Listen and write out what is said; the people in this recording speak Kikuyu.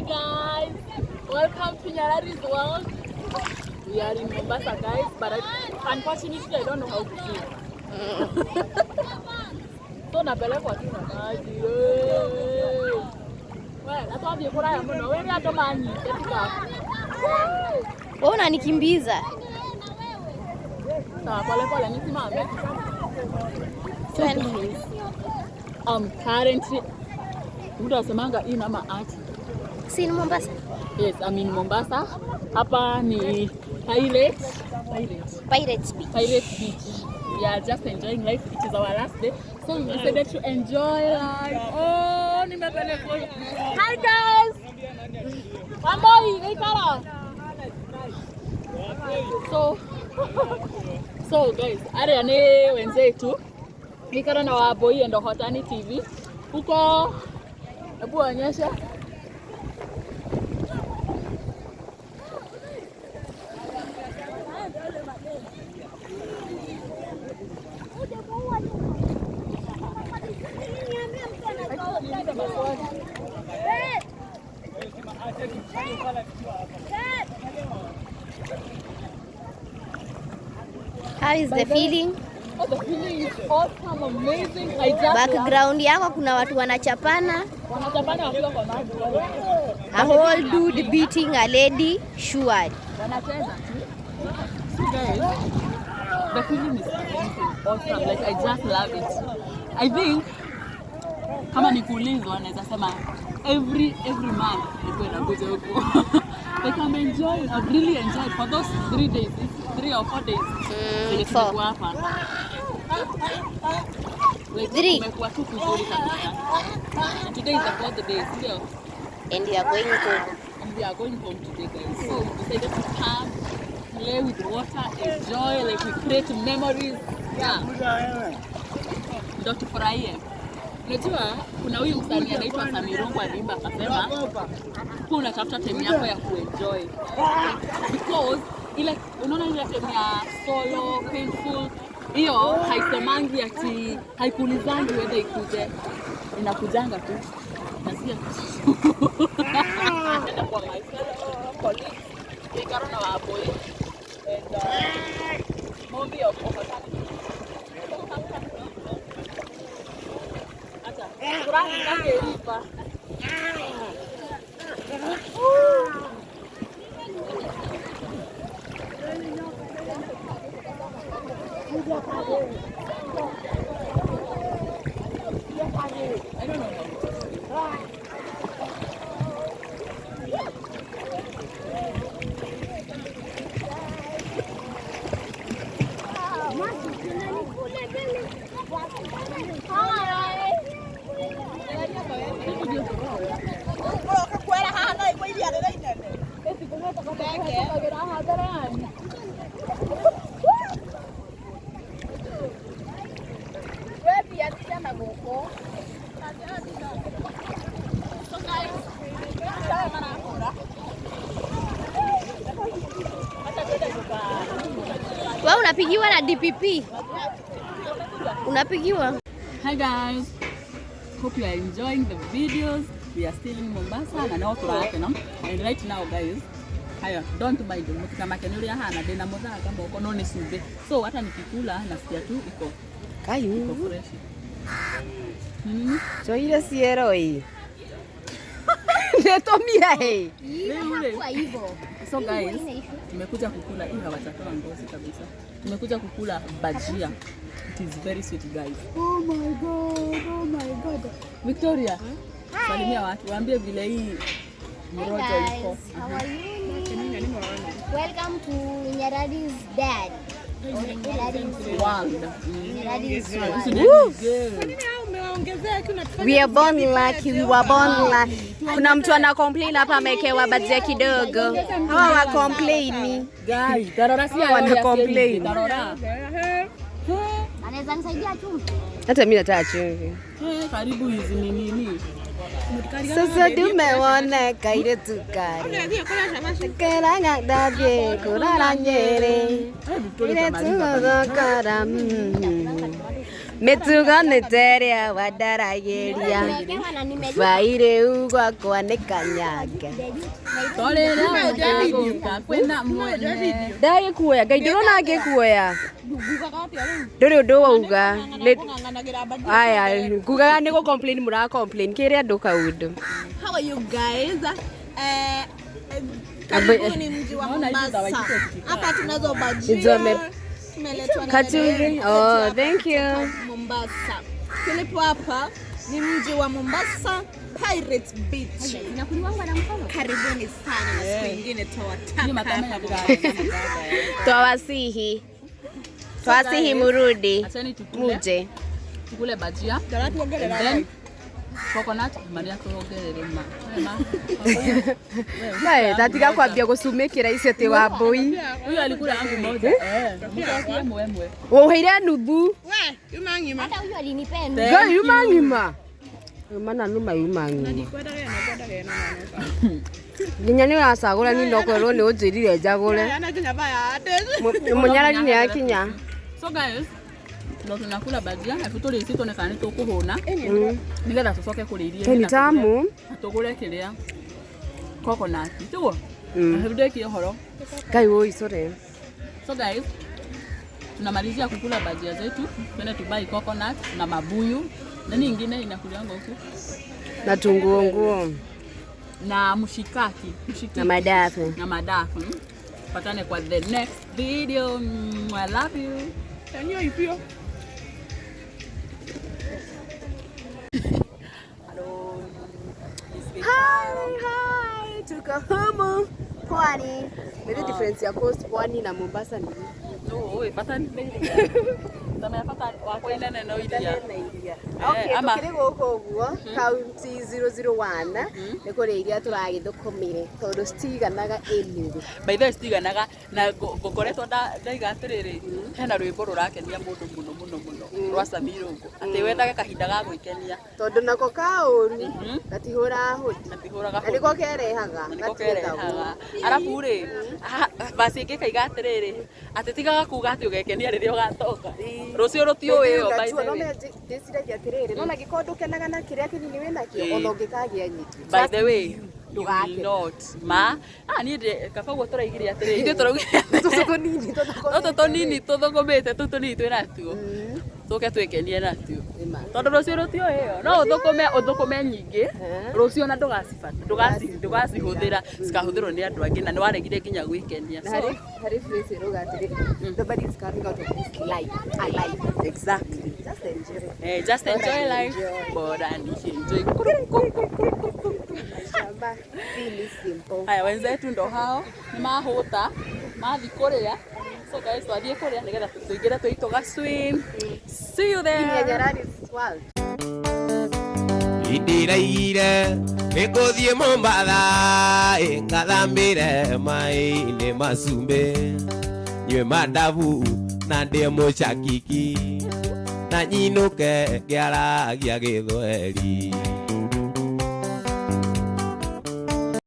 Guys, welcome to Nyarari's world. We are in Mombasa, guys, but unfortunately I don't know how to swim. So napelekwa tu na maji. Well, hata wathiĩ kũraya mũno, wĩre andũ manyite tiga. Wewe unanikimbiza. Sawa, pole pole nisimame. So guys, I'm currently, mtu asemanga in ama ati. Si ni Mombasa? Yes, I'm in Mombasa. Hapa ni Pirate. Pirate. Pirates Beach. Pirate Beach. We are just enjoying life. It is our last day. So we decided to enjoy life. Oh, nimepelekwa. Hi guys. Wamboi, ikara. So guys, area ni wenzetu. Ikara na Wamboi and Hotani TV. Huko, hebu onyesha. How is the feeling? Oh, the feeling is awesome, amazing. I just Background yako kuna watu wanachapana. Wanachapana wakiwa kwa maji. A whole dude beating a lady, sure. Wanacheza tu. So guys, the feeling is amazing, awesome. Like I just love it. I think kama nikuulizwa naweza sema every month nikuwe nakuja huku. Like I'm enjoying, I've really enjoyed for those 3 days, it's 3 or 4 days. Zenye four. tumekuwa hapa. Like, Three. kumekuwa tu kuzuri kabisa. And today is the 4th day, ndio? And we are going home. And we are going home today, guys. So we decided to come, play with water, enjoy, like we create memories. Yeah. Ndio tufurahie. Unajua kuna huyu msanii anaitwa Sammy Irungu aliimba akasema, kuwa unatafuta time yako ya kuenjoy. Because ile unaona ile time ya solo, painful, hiyo haisemangi ati haikuulizangi whether ikuje. Inakujanga tu. Nasikia. Nenda kwa my fellow colleagues, Ikaro na Wamboi and Mombi of Okotani. Acha. Furahi kake ripa. I don't know how to swim. Wewe unapigiwa na DPP. Unapigiwa. Hi guys. Hope you are enjoying the videos. We are still in Mombasa na no turakena. And right now guys, haya, don't mind mutikamake ni uria hana ndina muthanga moko no ni cumbĩ. So hata nikikula nasikia tu iko Kayu. iko fresh. Soire ciero ĩ. Nĩtũmia ĩ. Rĩu rĩ, hivyo. So guys, tumekuja kukula hii hawatatoa ngozi kabisa. Tumekuja kukula bajia. It is very sweet guys. Oh my god, oh my god. Victoria, salimia watu, waambie vile hii Hi mrojo iko. guys, how are you? Welcome to Nyarari's dad. Or Nyarari's World. Nyarari's world. We are born lucky, we were born lucky. Kuna mtu ana complain hapa amekewa bajia kidogo. Hawa wa complain. Guys, darora si Wana complain. Darora. Anaweza nisaidia chumvi? Hata mimi nataka chumvi. Karibu hizi ni nini? Sasa tumeona kaire tukare. Keranga dabie kurara nyere. Victoria Ile utamaliza bana. tuthokora. Mĩtugo nĩ ta ĩrĩa wandaragĩria. Nimewekewa na nimejua. Vai rĩu gwakwa nĩ kanyanga. Torĩrĩa gũka kwĩna mwene. Ndagĩkuoya Ngai, ndĩrona ngĩkuoya. Ndũrĩ ũndũ wauga. Aya, ngugaga nĩ gũ complain mũra complain kĩrĩ andũ kaũndũ. How are you guys? Karibuni mji wa Mombasa. Hapa tunazo Hizo bajia. Tumeletwa na Kachumvi. dada Oh, yetu thank you. kutoka Mombasa. Tulipo hapa ni mji wa Mombasa, Pirate Beach. Inakuliwangwa na mkono. Karibuni sana na siku ingine Ni tutawataka matame hapa. Twawasihi. Twawasihi murudi. Acheni tukule. Muje. Tukule bajia. And then coconut maria tuongerere ma. Ma. Nae, tatiga kwambia gũcumĩkĩra icio atĩ wa mbũi. Huyu alikula yangu moja. Eh. Mtu mwe mwe. Ũheire nuthu. Hata huyu alinipenda. Ngai yuma ng'ima. Yuma na numa yuma ng'ima. Nginya nĩ ũracagũra ni no kwĩrwo nĩ ũnjĩrire njagũre. Mũnyarari nĩ akinya. So guys, ndo tunakula bajia na tũrĩ ici tuone kana nĩ tũkũhũna nĩgetha tũcoke kũrĩa iria Ni tamu. Na tũgũre kĩrĩa coconut tiguo ndĩkie ũhoro. Ngai woi, sorry. So guys, tunamalizia kukula bajia zetu, twende tubuy coconut na mabuyu. Nani ingine inakulianga huku? Na tunguo nguo. Na mshikaki, mshikiki. Na madafu. Na madafu. Patane kwa the next video. I love you. Hello. Hi, hi, tuko humu pwani. Maybe difference ya coast, pwani na Mombasa ni No, pata Tamepata wakwa inene no iria. na iria. Okay, ama- tukĩrĩ gũkũ ũguo kaunti 001 nĩ kũrĩa iria tũragĩthũkũmire tondũ citiganaga anyway. By the way, citiganaga na ngũkoretwo ndaiga atĩrĩrĩ, hena rwĩmbo rũrakenia mũndũ mũno mũno mũno rwa Samirũngũ atĩ wendage kahinda ga gwĩkenia. Tondũ nako kaũru gatihũraga hũdi. Gatihũraga Na nĩko kerehaga. Na nĩko gatiĩtagwo. kerehaga. Arabu rĩ, basi ĩngĩ kaiga atĩrĩrĩ, atĩ tigaga kuga atĩ ũgekenia rĩrĩa ũgatoka, rũciũ rũtiũĩyo, by Unajua, the no way. ndĩciragia atĩrĩrĩ, nona angĩkorwo ndũkenaga na kĩrĩa kĩnini wĩnakĩo, Ĩĩ. ona ũngĩkagĩa nyingĩ. By the way, you will Ndũgakene. not ma niĩ kaba ũguo tũraigire atĩrĩrĩ, ithuĩ tũraugire Tũtũ tũnini tũthũkũmĩte. tũtũ tũnini tũthũkũmĩte, tũu tũnini twĩ natuo, tũke twĩkenie natuo Nĩma. tondũ rũciũ rũtiũĩyo. No ũthũkũme ũthũkũme nyingĩ, rũciũ na ndũgacihũthĩra, cikahũthĩrwo nĩ andũ angĩ na nĩ waregire nginya gwĩkenia. Na So harĩ phrase ĩrauga atĩrĩrĩ, nobody is coming out of this life alive. Exactly. Just enjoy. Eh, just enjoy life. Bora nienjoy. Shamba really simple. Haya, wenzetu ndo hao nĩ mahũta mathiĩ kũrĩa. So guys, twathiĩ kũrĩa nĩgetha tũingĩre tũi tũga swim. See you there. Nyarari's world. Ndĩraigire nĩ ngũthiĩ Mombatha ĩ, ngathambĩre maĩ-inĩ macumbĩ, nyue mandabu na ndĩe mũcakiki na nyinũke ngĩaragia gĩthweri.